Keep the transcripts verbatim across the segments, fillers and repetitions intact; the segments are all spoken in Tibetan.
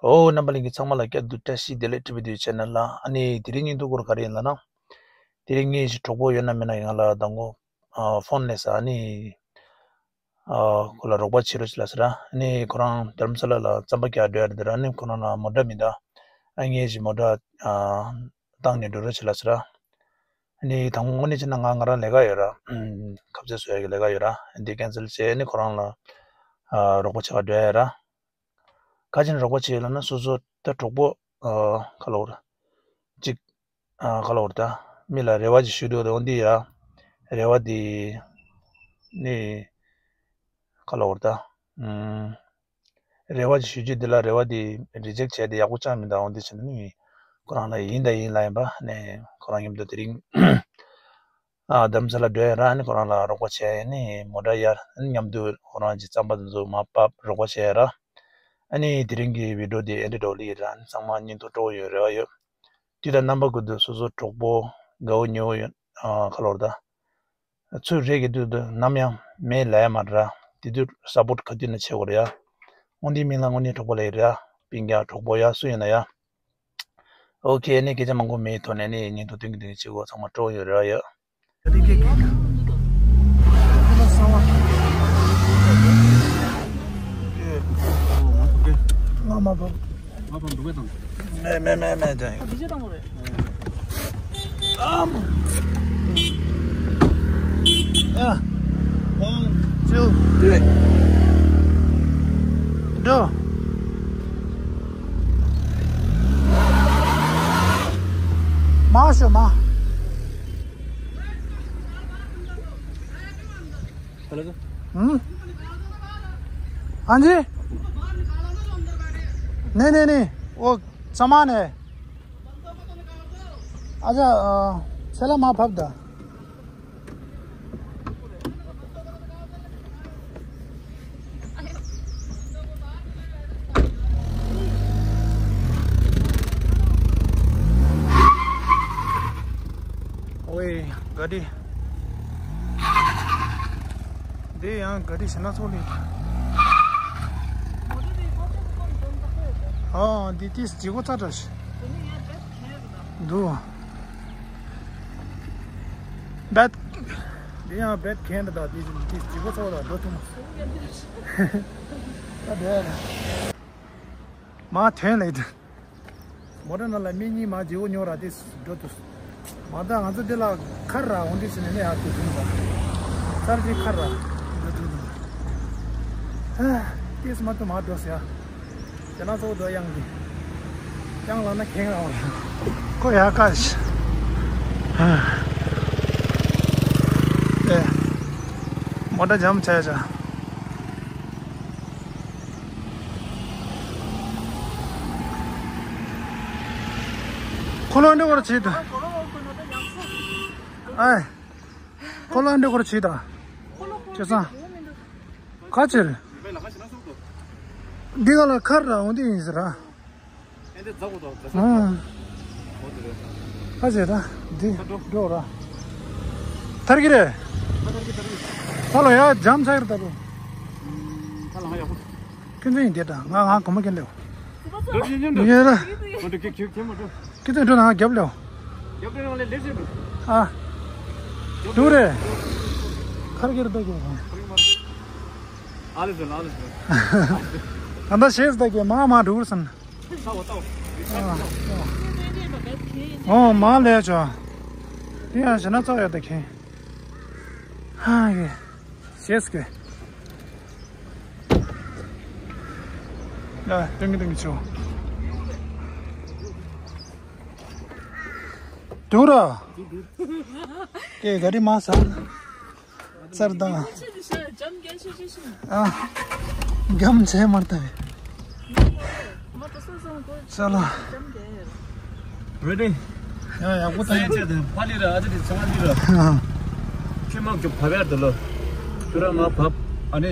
ཨོ། རྣམ་པ་ལྷན་རྒྱས་ཚང་མ་ལ་བསྐྱར་དུ་བཀྲ་ཤིས་བདེ་ལེགས། ཊི་བི་ཌི་ཆེ་ནལ་ལ། ཨ་ནི་དེ་རིང་བརྙན་ཐུང་སྐོར་ག་རེ་ཡིན་ལབ་ན། དེ་རིང་ངའི་གྲོགས་པོ་ཡོད་ན་མེད་ན་ཡང་ལ་དང་པོ་ཨ་ཕོན་ནས་ཨ་ནི་ཨ་ཁོ་ལ་རོགས་པ་བྱེད་རོགས་བྱེད་ལབ་ཟེར། ཨ་ནི་ཁོ་རང་དྷ་རམ་ས་ལ་ལ་རྩམ་པ་རྒྱག་འགྲོ་ཡ་རེད། ཨ་ནི་ཁོ་རང་ལ་མོ་ཊ་མི་འདུག་ཨ་ངའི་མོ་ཊ་ཨ་བཏང་ནས་འགྲོ་རོགས་བྱེད་ལབ་ཟེར། ཨ་ནི་དང་པོ་དངོས་གནས་བྱས་ན་ང་ང་རང་ལས་ཀ་ཡོད་ར། ཁ་ཟས་བཟོ་ཡ་གི་ལས་ཀ་ཡོད་ར། འདི་ཀན་སེལ་བྱས། ཨ་ནི་ཁོ་རང་ལ་ཨ་རོགས་པ་བྱེད་ག་འགྲོ་ཡ་ར། ག་ཅིག་ནས་རོགས་པ་བྱེད་ལབ་ན། སོ་སོ་ད་གྲོགས་པོ་ཨ་ག་ལབ་དགོས་རེད། གཅིག་ཨ་ག་ལབ་དགོས་རེད། ད་མི་ལ་རེ་བ་ཅིག་ཞུ་འདོད་འདུག་འོ་འདི་ཡ། རེ་བ་འདི་ནི་ག་ལབ་དགོས་རེད། ད་ཨུམ། རེ་བ་ཅིག་ཞུ་རྒྱུ་འདི་ལ་རེ་བ་འདི་རི་ཇེག་བྱས་ཏེ་ཡག་པོ་ཅང་མི་འདུག་འོ་འདི་བྱས་ནས་ནི་ཁོ་རང་ལ་ཡིན་ད་ཡིན་ལབ་ཡིན་པ། ནས་ཁོ་རང་མཉམ་དུ་དེ་རིང་ཨ་རྡ་རམ་ས་ལ་འགྲོ་ཡ་ར། ཨ་ནི་ཁོ་རང་ལ་རོགས་པ་བྱས། ཨ་ནི་མོ་ཊ་གཡར། ཨ་ནི་མཉམ་དུ་ཁོ་རང་གི་རྩམ་པ་དེ་ཚོ་མར་ཕབ། རོགས་པ་བྱས་ར། ཨ་ནི་དེ་རིང་གི་བི་ཌིའོ་འདི་ཨེན་ཌི་འདྲ་པོ་ལ་ཡིན་ར། ཨ་ནི་ཚང་མ་བརྙན་ཐུང་སྤྲོ་པོ་ཡོང་རེ་བ་ཡོད། དུས་དང་རྣམ་པ་ཀུན་ཏུ་སོ་སོ་གྲོགས་པོ་དགའ་བོ་ཉེ་བོ་ཡོད། ཨ་ག་ལབ་དགོས་རེད། ད་ཚུར་རེ་གི་དུས་དུ་ནམ་ཡང་མེད་ལབ་ཡ་མ་རེད་ར། དེ་དུས་སཔོར་ཊི་ག་དུས་ནས་བྱེད་དགོས་རེད་ཡ། འོ་འདི་མིང་ལ་དངོས་གནས་གྲོགས་པོ་ལབ་ཡ་རེད་ཡ། སྤུན་ཀྱག་གྲོགས་པོ་ཡ་སུ་ཡིན་ན་ཡ། ཨོ་ཁེ། ཨ་ནི་སྐད་ཆ་མང་པོ་མེད་ཐོག་ནས་ནི་བརྙན་ཐུང་སྟོན་གི་འདུག་བྱེད་དགོས། ཚང་མ་སྤྲོ་པོ་ཡོད་རེད་ཡ། ང་མ་བབ། ང་བབ་འདུག་གས་དང་། མེད་མེད་མེད་མེད་དེ། ཨམ། ཡ། One, two, three. འགྲོ། མར་ཤོག་མར། हम्म? हाँ जी। नहीं, नहीं, नहीं, वो सामान है। अच्छा, अ, चला माँ भाप दा। ཨོའི། ག་རེ། འདི་ཡང་ག་རེ་ཞེ་ན་ཚོགས་ལས། ཨོ་འདི་ཏིས་ཇི་གོ་ཚ་དྲ་ཞིག་འདུག་བེད། འདི་ཡང་བེད་གན་འདྲ་དང་འདི་འདི་ཇི་གོ་ཚོགས་ལ་འགྲོ་ཐུབ་མ་སོང་། ད་བེད་མ་ཐོན་ལེ། མོ་ཊ་ནང་ལ་མི་གཉིས་མ་བརྗེ་པོ་ཉོ་ར་དེ་འགྲོ་དུས། མ་ད་ང་ཚོ་འདི་ལ་ཁར་ར་འོང་དུས་ཟིན་ནས་ནས་ཡར་དུ་ཐོན་པ། ཚར་གཅིག་ཁར་ར་འགྲོ་དུས་ནས། ཧ། ཏིས་མ་ཏུ་མ་འགྲོ་ཟེར་ཡ། དེ་ན་ཚོ་འགྲོ་ཡང་གི། ཡང་ལ་ན་ཁེང་ར་འོང་། ཁོ་ཡ་ཀ་ཤི། ཧ། ཨེ། མོ་ཊ་ཇམ་ཆ་ཡ་ཆ། ཁོ་ལོ་འདི་བར་བྱེད་དོ། ཨེ། ཁོ་ལོ་འདི་བར་བྱེད་དོ། ཁྱེད་ཚང་། ཁ་ཆེར། འདི་ག་ལ་ཁར་ར་འོང་དེ་ཡིན་ཟེར་ར། ཨང་། ཨ་ཟེར་ར། འདི་འགྲོ་ར། ཐར་གི་རེད། ཧ་ལོ་ཡ་ཇམ་ཚ་གི་རེད་ད་དུ། ཁྱོད་ཚོ་ཡིན་དེ་འདྲ་ང་ང་གོ་མ་ཁྱོད་ལེའོ། ཡིན་ར། ཁྱོད་ཚོ་འགྲོ་ན་ང་རྒྱབ་ལེའོ། ཨ། འགྲོ་རེད། ཁར་གི་རེད་ད་གི། ཨ་ལེ་ཟེར་ཨ་ལེ་ཟེར། ད་ལྟ་ཤེས་ད་གི་མ་མ་འགྲོ་སམ། ཨོ་མ་ལས་ཆོ། དེ་ཡང་ཞེ་ན་ཚོགས་ཡོད་ད་ཁྱེད། ཧ་གི། ཤེས་གི། ཡ་ཏིང་གི་ཏིང་གི་ཆོ། དུ་ར། ཀེ་ག་རི་མ་ས། ཚར་དང་། ཨ། རྒྱམ་ཆེ་མར་ཏང་། ས་ལ། རེ་ཌི། ཡ་ཡག་པོ་ཏང་། ཕ་ལི་ར་ཨ་ཅི་དེ་ཚང་མ་ལི་ར། ཨ། ཁྱོད་མ་ཁྱོད་བབ་ཡར་དུ་ལོ། ཁྱོད་ར་མ་བབ། ཨ་ནི་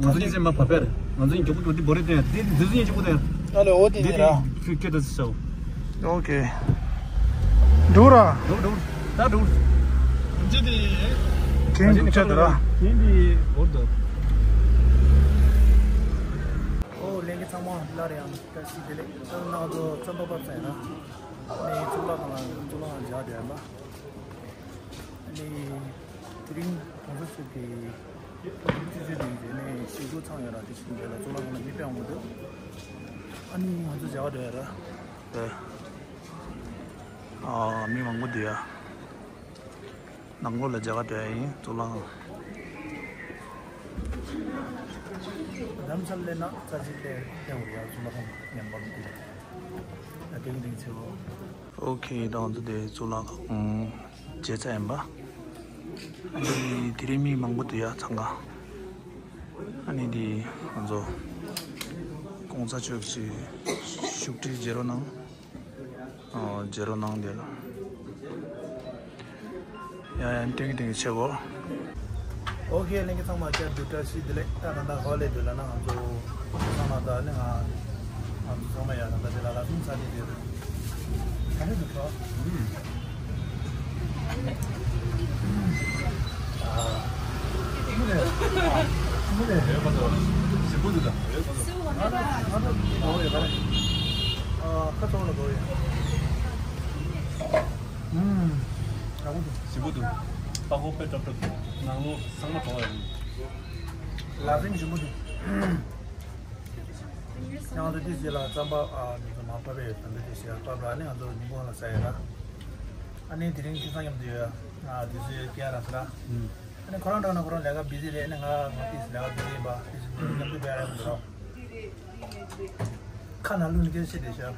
ང་ཚོ་གཉིས་ཚེ་མ་བབ་ཡར། ང་ཚོ་གཉིས་མགྱོགས་པོ་འགྲོ་འདི་བོ་རེ་ཏེ་འདི་འདི་ཚོ་གཉིས་མགྱོགས་པོ་ཏེ། ཨ་ལེ་འོ་དེ་འདི་ནི་ར། ཁྱོད་ཁྱོད་ད་ཚེ་ཤའོ། ཨོ་ཁེ། འགྲོ་ར། འགྲོ་འགྲོ། ད་འགྲོ། ཇི་དེ། ཁེང་འགྲོ་ཆ་ད་ར། ཁེང་འདི་འོར་དོ། ཨོ་ལེན་ ཚང་མ་སླར་ཡང་བཀྲ་ཤིས་བདེ་ལེགས། ད་ང་ཚོ་རྩམ་པ་ཕབ་ས་ཡིན་ན། ཨ་ནི་གཙུག་ལག་ཁང་ལ་གཙུག་ལག་ཁང་མཇལ་བསྡད་ཡོད་པ། ཨ་ནི་དེ་རིང་གོང་ས་མཆོག་གི་སྤྱི་སྤྱོད་དེ་ཡིན་ནས་ཞི་རྒོལ་ཚང་ཡོད་ར། དེ་བཞིན་དེ་ལ་གཙུག་ལག་ཁང་ལ་མི་དཔེ་འོང་གི་འདུག་ཨ་ནི་ང་ཚོ་མཇལ་བསྡད་ཡོད་ར། ཨེ། ཨ། མི་མང་པོ་འདུག་ཡ། ནང་ལོགས་ལ་མཇལ་ཁ་སྟོན་ཡ་ཡིན། གཙུག་ལག་ཁང་། རྡ་རམ་ས་ལ་སླེབས་ན་རྩ་ཆེན་ལྟ་ལྟ་དགོས་རེད་ཡ། གཙུག་ལག་ཁང་ཉམས་པ་མི་འདུག་ད་ཏིང་ཏིང་ཆེ་བོ། ཨོ་ཁེ། ད་ང་ཚོ་དེ་གཙུག་ལག་ཁང་མཇལ་ཚར་ཡིན་པ། ཨ་ནི་དེ་རིང་མི་མང་པོ་འདུག་ཡ། འཚང་ཁ། ཨ་ནི་དེ་ང་ཚོ་གོང་ས་མཆོག་གི་བཞུགས་ཁྲི་མཇལ་རོགས་གནང་། ཨོ། མཇལ་རོགས་གནང་། དེ་ལ་ཡང་ཡང་ཏིང་ཏིང་ཆེ་བོ། ཨོ་ཁེ། ལྷན་རྒྱས་ཚང་མ་བསྐྱར་དུ་བཀྲ་ཤིས་བདེ་ལེགས། ད་ད་ལྟ་ག་པར་སླེབས་འདུག་ལབ་ན། ང་ཚོ་ཚང་མ་ད་ནི་ང་ང་ཚོ་ཚང་མ་ཡ་ད་ལྟ་དེ་ལ་ལ་ཕུན་ཚ་ལེ་དེ་རེད། ག་རེ་འདུག་གོ། ཨ། མི་རེད། མི་རེད། ཞིམ་པོ་འདུག་ད། ཨ། ཁ་ཚོང་ལ་གོ་ཡ། ཨུམ། ཡག་པོ་འདུག་ཞིམ་པོ་འདུག་སྤགས་ཀོང་དཔེ་ཀྲབ་ཀྲབ་འདུག་ནང་ལོགས་ཚང་མ་གྲོགས་ཡོད། ལག་ཟིན་ཞིམ་པོ་འདུག་ང་ཚོ་ཏི་སི་ལ་རྩམ་པ། ཨ། འདི་ཚོ་མ་ཕབ་པའི་དམ་པའི་ཏི་སི་ལ་ཕབ་ར། ཨ་ནི་ང་ཚོ་ཉིན་གུང་ལ་ཟ་ཡ་ར། ཨ་ནི་དེ་རིང་ཁྱིམ་ཚང་མཉམ་དུ་ཡོད། ཨ། དུས་ཚོད་བསྐྱལ་ར་ཟེར་ར། ཨ་ནི་ཁོ་རང་འགྲོ་ན་ཁོ་རང་ལས་ཀ་བི་ཟི་རེད། ཨ་ནི་ང་ང་ཏི་སི་ལས་ཀ་བི་ཟི་ཡིན་པ། ཏི་སི་མཉམ་དུ་བསྡད་ཡ་ར་མི་འགྲོ། ཁ་ནང་བླུགས་ནས་སྐད་ཆ་བཤད་བསྡད་ཤག་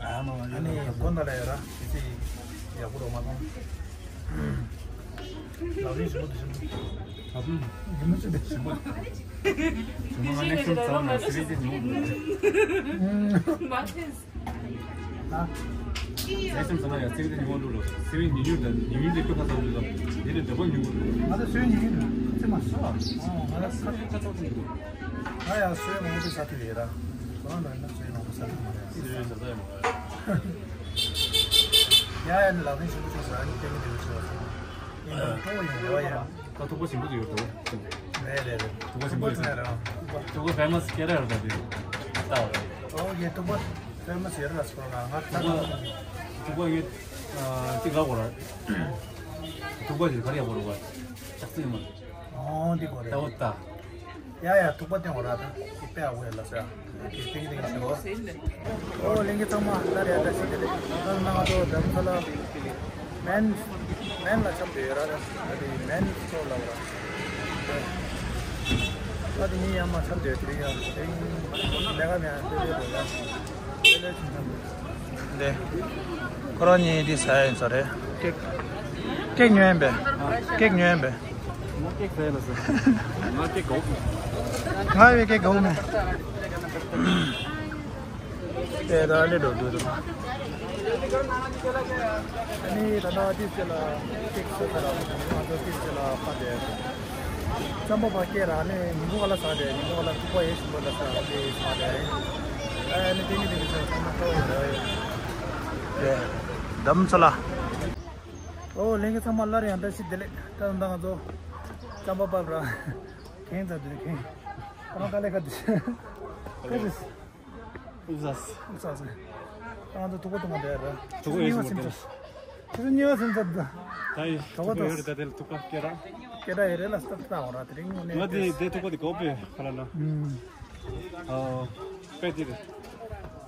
ཨ་ནི་དགོན་པ་ལ་ཡོད་ར། དེ་ཚེ་ཡག་པོ་རོགས་མ་མཐོང་། ལག་ལེན་ཞིམ་པོ་འདུག་ཞིམ་པོ། ལག་ལེན་ཉི་མ་ཅི་འདུག་ཞིམ་པོ་འདུག་ཞིམ་པོ། ང་ནེགསི་ཊའིམ་ཚང་མ་སི་རིན་ཇི་ཉོ་དགོས། ཨ། ནེགསི་ཊའིམ་ཚང་མ་ཡ་སི་རིན་ཇི་ཉོ་དགོས་ལོ། སི་རིན་ཇི་ཉོ་དང་ཉོ་ཡུལ་དེ་ཁོ་ཐག་ཚང་མ་ཡོད་ལ། དེ་ལས་འདོད་པ་ཉོ་དགོས་ལོ། ང་ཚོ་སི་རིན་ཇི་ཉོ་དགོས་ཚེ་མ་སོ། ཨ། ང་ལ་ཁ་ཁ་ཚོགས་ཐུབ་འདུག་ང་ཡང་སོའི་མང་པོ་ཟ་ཐུབ་ཡོད་ར། ཁོ་རང་འདྲ་ན་སོའི་མང་པོ་ཟ་ཐུབ་མ་རེད། སོའི་ཟ་ས་ཡོད་མ་རེད། ཡ་ཡ་ནི་ལག་ལེན་ཞིམ་པོ་བྱུང་ཟེར། ཨ་ནི་སྟོན་གྱི་འདུག་ཆོག་ཟེར། ཡིན་ནའང་སྤྲོ་བོ་ཡོང་རེ་བ་ཡ། ད་ཐུག་པ་ཞིམ་པོ་ཅིག་ཡོད་དོ། རེད་རེད་རེད། ཐུག་པ་ཞིམ་པོ་ཅིག་ཡོད་རེད། ཐུག་པ་ཕེ་མ་སི་སྐད་ར་ཡོད་ད་དེ། ལྟ་བ་རེད། ཨོ་ཡེ། ཐུག་པ་ཕེ་མ་སི་ཡོད་ར་སོ་ན་ང་ད། ཐུག་པ་ཐུག་པ་ངས་ཅིག་ལབ་དགོས་ར། ཐུག་པ་ཅིག་ག་རེ་ཡག་པོ་རེད་བ། ལྕགས་ཚིལ་མ། ཨོ་འདི་གོ་རེད། ལྟ་བ་ལྟ། ཡ་ཡ། ཐུག་པ་སྟོན་དགོས་ར་ད། དེ་དཔེ་ཡག་པོ་ཡོད་ལ་ཟེར། དེ་ཏིང་ཏིང་ཞུ། ཨོ་ལྷན་རྒྱས་ཚང་མ་སླར་ཡང་བཀྲ་ཤིས་བདེ་ལེགས། ད་ནང་ང་ཚོ་རྡ་རམ་ས་ལ་མེན་མེན་ལ་འཁྱམས་བསྡད་ཡོད་ར། ད་དེ་མེན་སི་ཊོར་ལབ་ར། ད་དེ་གཉིས་ཡར་མར་འཁྱམས་བསྡད་ཡོད། དེ་རིང་ལས་ཀ་མེད། དེ་འདྲའི་འགྲོ་ཡ། དེ་འདྲའི་ཆུང་ཆུང་འདུག་འདི། ཁོ་རང་གཉིས་འདི་ཟ་ཡ་ཡིན་ས་རེད། ཀེག་ཀེག་ཉོ་ཡ་ཡིན་པས། ཀེག་ཉོ་ཡ་ཡིན་པས། ང་ཀེག་ཟ་ཡ་ལ་ཟ། ང་ཀེག་དགའ་པོ། ང་ཡང་ཀེག་དགའ་པོ་མེད། ཨེ་ད་ལེ་འགྲོ་འདུག་ཨ་ནི་ད་ལྟ་ཏི་སི་ལ་ཀེག་ཟ་ས་ར། ང་ཚོ་ཏི་སི་ལ་ཕར་བསྡད། རྩམ་པ་ཕར་སྐྱེལ་ར། ཨ་ནི་ཉིན་གུང་ཁ་ལག་ཟ་དེ། ཉིན་གུང་ཁ་ལག་ཐུག་པ་ཡེ་ཞིམ་པོ་ལ་ཟ། ཨ་ནི་ཟ་དེ། ཨ་ནི་དེ་ནི་དེ་ནི་ཚང་མ་ཚང་མ་ཐོག་ཡོད་རེད། རེད། རྡ་རམ་ས་ལ། ཨོ་ལྷན་རྒྱས་ཚང་མ་སླར་ཡང་བཀྲ་ཤིས་བདེ་ལེགས། ད་ལྟ་ང་ཚོ་རྩམ་པ་ཕབ་ར། གན་ཚ་དུས་གན། ཁོ་རང་དཀའ་ལས་ཁག་འདུག་ཁ་ཅིག་ཨུ་ཟ་སི། ཨུ་ཟ་སི། ང་ཚོ་ཐུག་པ་འཐུང་ག་བསྡད་ར། ཐུག་པ་ཡོད་ཟིན་པ་དེ། ཁྱེད་ཚོ་གཉིས་པ་སེམས་འཚབ་འདུག་ད་ཡི་ཐུག་པ་ཡོད་རེད། ད་དེ་ལ་ཐུག་པ་སྐྱེ་ར། སྐད་གྲགས་ཡོད་རེད་ལ། སྟབས་བདེ་བོ་ར། དེ་རིང་དངོས་གནས་ང་དེ་དེ་ཐུག་པ་དེ་གོ་བས་ཁ་ལ་ན། ཨུམ། ཨ། དཔེ་དེ་རེད།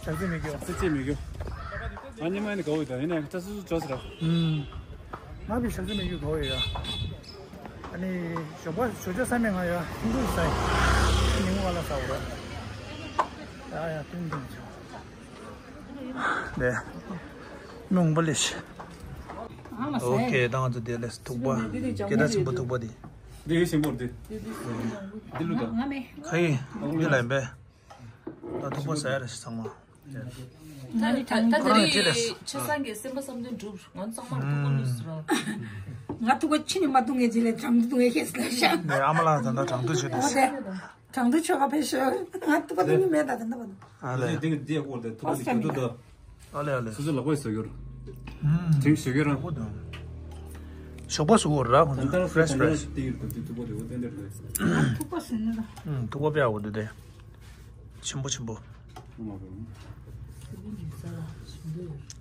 ཞག་རྩི་མི་རྒྱུ། ཞག་རྩི་མི་རྒྱུ། ང་གཉིས་མ་ནི་གོ་བས་ད་ཡིན་ནའི་ད་སུ་སུ་འགྲོ་ཟེར་ར། ཨུམ། ང་བི་ཞག་རྩི་མི་རྒྱུ་གོ་བས་ཡ། ཨ་ནི་ཞོགས་པ་ཞོགས་ཇ་ཟ་མེད། ང་ཡ་ཧིན་རུ་ཟ་ཡིན། ཉིན་གུང་ཁ་ལག་ཟ་འོ་ར། ཡ་ཡ་ཏུང་ཏུང་ཆོ། ལེ། མི་འོང་པ་ལེ་ཤི། ཨོ་ཁེ། ད་ང་ཚོ་དེ་ལས་ཐུག་པ། སྐད་གྲགས་ཆེན་པོ་ཐུག་པ་དེ། འདི་ཡོད་ཞིམ་པོ་འདི། འདི་ལུ་ད། ཁ་ཡི། འདི་ལ་ཡིན་པས། ད་ཐུག་པ་ཟ་ཡ་རེད་ཚང་མ། ད་ནི་ད་ད་ཁོ་རང་ཡི་ཅི་རེད། ཆེ་ཚང་གི་སེམས་པ་བསམ་དོན་འགྲུབ། ང་ཚང་མར་ཐུག་པ་ལུས་སུ་ར། ང་ཐུག་པ་ཁྱི་ནི་མ་བཏུང་ངེས་ཅི་ལས་དྲང་དུ་བཏུང་ངེས་ཁེས་ལ་ཤ། ནས་ཨ་མ་ལགས་ད་ལྟ་དྲང་དུ་བྱེད་དུས། དྲང་དུ་ཆོ་ག་ཕེབས་ཤོག་ང་ཐུག་པ་བཏུང་ནི་མེད་ད་དེ་འདྲ་བ། ཨ་ལེ། དེ་དེ་དེ་སྐོར་དེ་ཐུག་པ་དེ་གྱོད་དུ་ད། ཨ་ལེ་ཨ་ལེ། སོ་སོ་ལག་པས་བཟོ་རྒྱུར། ཨུམ། དེང་བཟོ་རྒྱུར་རང་། ཨོ་དང་། ཞོགས་པ་བཟོ་དགོས་ར། ཁོང་ཚོ་ཕ་རེ་ཤི་ཕ་རེ་ཤི། ཐུག་པ་ཟེར་ན་ད། ཨུམ། ཐུག་པ་དཔེ་ཡག་པོ་འདུག་སྟེ། ཆེན་པོ་ཆེན་པོ།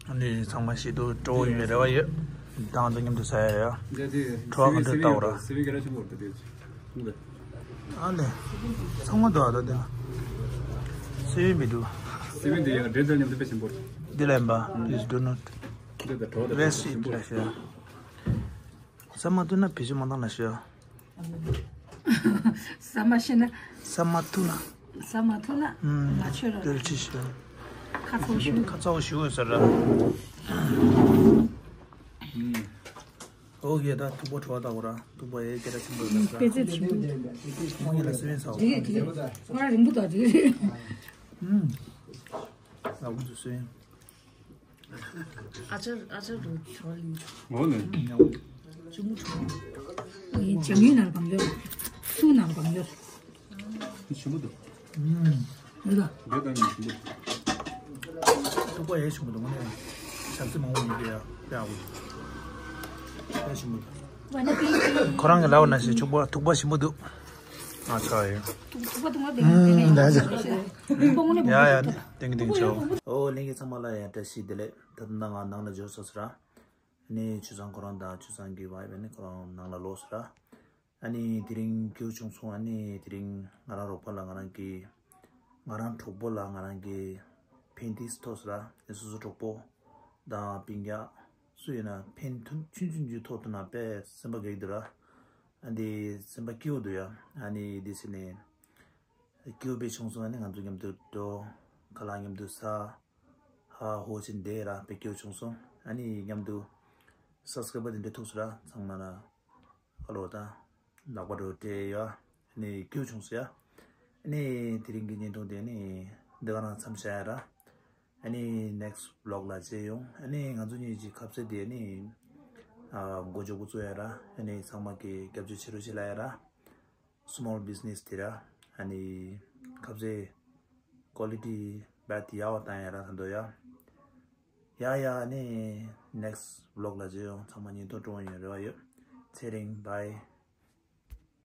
ཨ་ནི་ཚང་མ་ཞིག་ཏུ་སྤྲོ་བོ་ཡོད་རེ་བ་ཡོད། ད་ང་ཚོ་མཉམ་དུ་ཟ་ཡ་ཡ། ཁྲོ་བ་ག་འདྲ་ལྟ་བ་ར། ཨ་ནི་ཚང་མ་འདུག་ཨ། ད་དེ་སེ་བན་མི་འདུག་སེ་བན་དེ་ཡང་འབྲས་དང་མཉམ་དུ་དཔེ་ཞིམ་པོ། འདི་ལ་ཡིན་པ། Please do not waste it ལ་ཤོད། ཟ་མ་ཐུབ་ན་བེད་སྤྱོད་མ་བཏང་ལ་ཤོད། ཟ་མ་ཤེས་ན། ཟ་མ་ཐུབ་ན། ཟ་མ་ཐུབ་ན། ང་ཆོས་ལ། ཏེལ་ཅི་ཤོད། ཁ་ཚ་བོ་ཞུ། ཁ་ཚ་བོ་ཞུ་དགོས་ཟེར་ར། ཨོ་ཡེ། ད་ཐུག་པ་བྲོ་བ་ལྟ་བུ་ར། ཐུག་པ་ཡེ་སྐད་གྲགས་ཆེན་པོ་ཡོད་ས། དཔེ་ཚད་ཆེན་པོ། ཁོང་ཡེ་ལ་སེ་བན་ཟ་བ། ང་རིང་པོ་དང་རེད། ཨུམ། ཟ་བ་ཚོ་སེ་བན། ཨ་ཅར་ཨ་ཅར་རུ་བྲོ་བ་ལིང་། འོ་ལེ། ཅུ་མུ་བྲོ་བ། ཡིན་ཅང་ཡུན་ནར་གང་ཡོད། སུ་ནར་གང་ཡོད། ཆེན་པོ་འདུག་ཨུམ། ཡོད་ལ། འདི་ལྟར་ནས་ཆེན་པོ། ཐུག་པ་ཡེ་ཆེན་པོ་འདུག་ངོ་ནས། ཞག་རྩི་མང་པོ་ཡིན་པས་ཡ། དཔེ་ཡག་པོ་འདུག་དཔེ་ཆེན་པོ་འདུག་ཁོ་རང་གི་ལབ་ན་ཞེ་ཆུག་པ་ཐུག་པ་ཆེན་པོ་འདུག་ཨ་ཆ་ཡོད། ཐུག་པ་ཐུག་པ་དེ་ཡང་ཡ་ཡ། ཏེང་ཏེང་ཆོ། ཨོ་ལྷན་རྒྱས་ཚང་མ་ལ་ཡ་བཀྲ་ཤིས་བདེ་ལེགས། ད་ལྟ་ང་ནང་ལ་འབྱོར་སོང་ཟེར་ར། ནི་ཆུ་ཚང་ཁོ་རང་དང་ཆུ་ཚང་གི་བ་ཡ་བས་ནི་ཁོ་རང་ནང་ལ་ལོག་ཟེར་ར། ཨ་ནི་དེ་རིང་སྐྱིད་པོ་བྱུང་སོང་། ཨ་ནི་དེ་རིང་ང་རང་རོགས་པ་ལ་ང་རང་གི་ང་རང་གྲོགས་པོ་ལ་ང་རང་གི་ཕན་ཏིས་ཐོགས་ཟེར་ར། ཨེ་སོ་སོ་གྲོགས་པོ་དང་སྤུན་ཀྱག་སུ་ཡིན་ན་ཕན་ཐོགས་ཆུང་ཆུང་ཆུང་ཐོགས་ཐུབ་ན་དཔེ་སེམས་པ་དགའ་གི་འདུག་ར། ཨ་འདི་སེམས་པ་སྐྱིད་པོ་འདུག་ཡ། ཨ་ནི་འདི་ཟེར་ནས་སྐྱིད་པོ་དཔེ་བྱུང་སོང་། ཨ་ནི་ང་ཚོ་མཉམ་དུ་འགྲོ། ཁ་ལག་མཉམ་དུ་ཟ། ཧ་ཧོ་ཅིག་བསྡད་ར། དཔེ་སྐྱིད་པོ་བྱུང་སོང་། ཨ་ནི་མཉམ་དུ་སབ་སི་ཀ་རའི་བར་དེ་འདྲ་ཐུག་སོང་ར། ཚང་མ་ལ་ཧ་ལོ་དང་ལག་པ་འགྲོ་སྤྲད་ཡོད། ཨ་ནི་སྐྱིད་པོ་བྱུང་སོང་ཡ། ཨ་ནི་དེ་རིང་གི་བརྙན་ཐུང་དེ་ནི་འདི་ག་རང་མཚམས་བཞག་ཡ་ར། ཨ་ནི་ནེག་སི་བི་ལོག་ལ་མཇལ་ཡོང་། ཨ་ནི་ང་ཚོ་གཉིས་ཀྱི་ཁ་ཟས་དེ་ནི་ཨ་མགོ་མཇུག་པོ་བཙུགས་ཡ་ར། ཨ་ནི་ཚང་མ་གི་རྒྱབ་སྐྱོར་བྱེད་རོགས་བྱེད་ལ་ཡ་ར། སི་མོལ་བི་ཛི་ནེ་སི་དེ་ར། ཨ་ནི་ཁ་ཟས་ཀོ་ལི་ཊི་བེད་ཡག་པ་བཏང་ཡ་ར་ད་འདོད་ཡ། ཡ་ཡ། ཨ་ནི་ནེག་སི་བི་ལོག་ལ་མཇལ་ཡོང་། ཚང་མ་བརྙན་ཐུང་སྤྲོ་བོ་ཡོང་རེ་བ་ཡོད། ཚེ་རིང་། བྷའི།